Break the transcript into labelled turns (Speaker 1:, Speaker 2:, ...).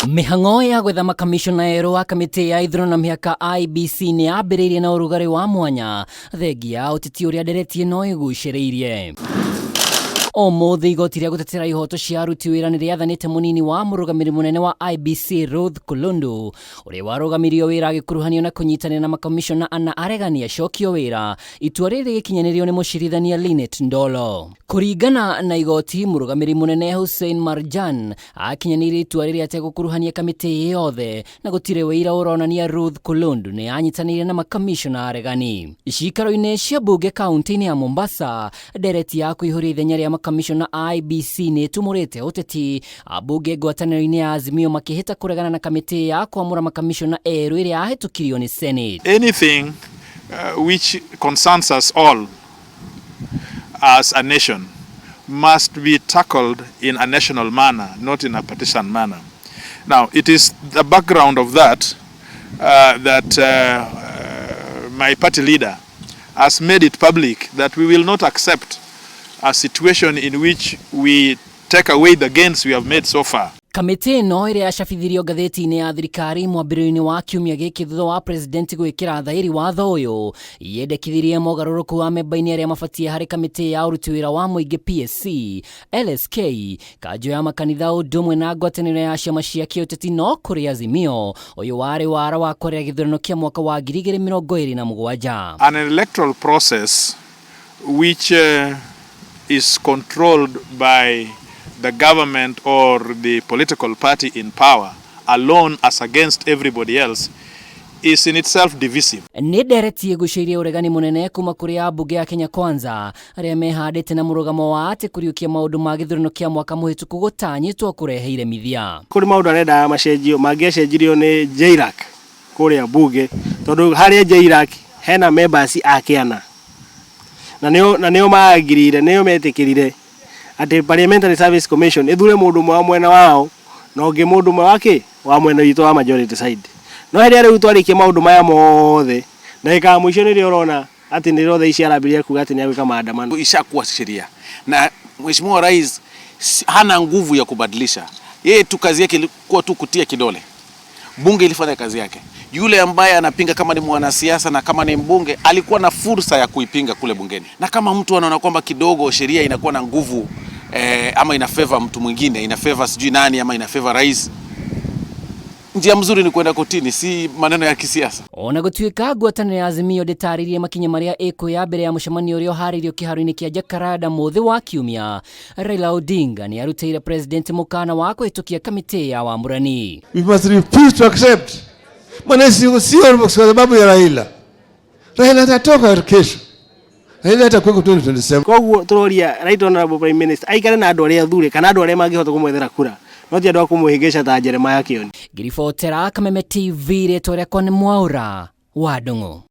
Speaker 1: Mĩhang'o ya gwetha makamishona erũ a kamĩtĩ ya ithurano na mĩhaka IEBC nĩ yambĩrĩirie na ũrugarĩ wa mwanya thengia ya ũteti ũrĩa ndereti ĩno ĩgucĩrĩirie. Ũmũthĩ igoti rĩa gũtetera ihoto cia aruti wĩra nĩ rĩathanĩte mũnini wa mũrũgamĩrĩri mũnene wa IEBC Ruth Kulundu ũrĩa warũgamirio wĩra agĩkuruhanio na kũnyitanĩra na makamishona ana aregani acokio wĩra. Itua rĩrĩ rĩgĩkinyanĩrio nĩ mũcirithania Linet Ndolo. Kũringana na igoti, mũrũgamĩrĩri mũnene Hussein Marjan akinyanĩirie itua rĩrĩa ategũkuruhania kamĩtĩ yothe na gũtirĩ ũira ũronania Ruth Kulundu nĩ anyitanĩire na makamishona aregani. Ciikaro-inĩ cia mbunge kaunti-inĩ ya Mombasa, ndereti ya kũihũria ithenya rĩa makamishona a IEBC nĩ ĩtumũrĩte ũteti, ambunge ngwatanĩro-inĩ ya Azimio makĩhĩta kũregana na kamĩtĩ ya kwamũra makamishona erũ ĩrĩa yahĩtũkirio nĩ Senate.
Speaker 2: Anything which concerns us all as a nation must be tackled in a national manner, not in a partisan manner. Now, it is the background of that that my party leader has made it public that we will not accept a situation in which we take away the gains we have made so far.
Speaker 1: Kamĩtĩ ĩno ĩrĩa yacabithirio ngathĩti-inĩ ya thirikari mwambĩrĩrio-inĩ wa kiumia gĩkĩ thutha wa president gwĩkĩra thaĩri watho ũyũ yendekithirie mogarũrũku wa memba-inĩ arĩa mabatiĩ harĩ kamĩtĩ ya ũruti wĩra wa mũingĩ PSC, LSK, kanjũ ya makanitha ũndũ ũmwe na ngwatanĩro ya ciama cia kĩũteti no kũrĩ Azimio ũyũ warĩ wara wa kwarĩra gĩthurano kĩa mwaka wa 2027.
Speaker 2: An electoral process which is controlled by the government or the political party in power alone as against everybody else is in itself divisive.
Speaker 1: Nĩ ndereti ĩgucĩirie ũregani mũnene kuma kũrĩ ambunge a Kenya Kwanza arĩa mehandĩte na mũrũgamo wa atĩ kũriũkia maũndũ ma gĩthurano kĩa mwaka mũhĩtũku gũtanyĩtwo kũrehe iremithia.
Speaker 3: Kũrĩ maũndũ arenda macenjio mangĩacenjirio nĩ JLAC kũrĩa bunge tondũ harĩa JLAC hena members a kĩana na nĩo maagirire nĩo metĩkĩrire atĩ Parliamentary Service Commission ĩthure mũndũ ũmwe wa mwena wao na ũngĩ mũndũ ũmwe wa kĩ wa mwena witũ wa majority side. No hĩndĩ ĩrĩa rĩu twarĩkia maũndũ maya mothe ndagĩka ya mũico nĩrĩo ũrona atĩ nĩrĩo thaa ici arambĩrĩria kuga atĩ nĩagwĩka maandamano.
Speaker 4: Ishakuwa sheria na Mheshimiwa Rais hana nguvu ya kubadilisha. Yeye tu kazi yake ilikuwa tu kutia kidole. Bunge ilifanya kazi yake. Yule ambaye anapinga kama ni mwanasiasa na kama ni mbunge alikuwa na fursa ya kuipinga kule bungeni. Na kama mtu anaona kwamba kidogo sheria inakuwa na nguvu ama ina favor mtu mwingine, ina favor sijui nani ama ina favor rais, njia mzuri ni kwenda kotini, si maneno ya kisiasa.
Speaker 1: Ona gũtuĩka ngwatanĩro ya Azimio ndĩtarĩirie makinya marĩa ĩkuoya mbere ya mũcemanio ũrĩa ũharĩirio kĩharo-inĩ kĩa Jacaranda mũthĩ wa kiumia, Raila Odinga nĩ arutĩire president mũkana wa kũhĩtũkia kamĩtĩ ya wamũrani.
Speaker 5: We must refuse to accept. Maana sio kwa sababu ya Raila. Raila atatoka kesho. Raila atakuwa 2027.
Speaker 3: Koguo tũroria Right Honorable Prime Minister aikare na andũ arĩa athure kana andũ arĩa mangĩhota kũmwethera kura no ti andũ a kũmũhĩngĩca ta Jeremiah Kioni.
Speaker 1: Ngiribotera Kameme TV, rĩtwa rĩakwa nĩ Mwaũra wa Ndung'u.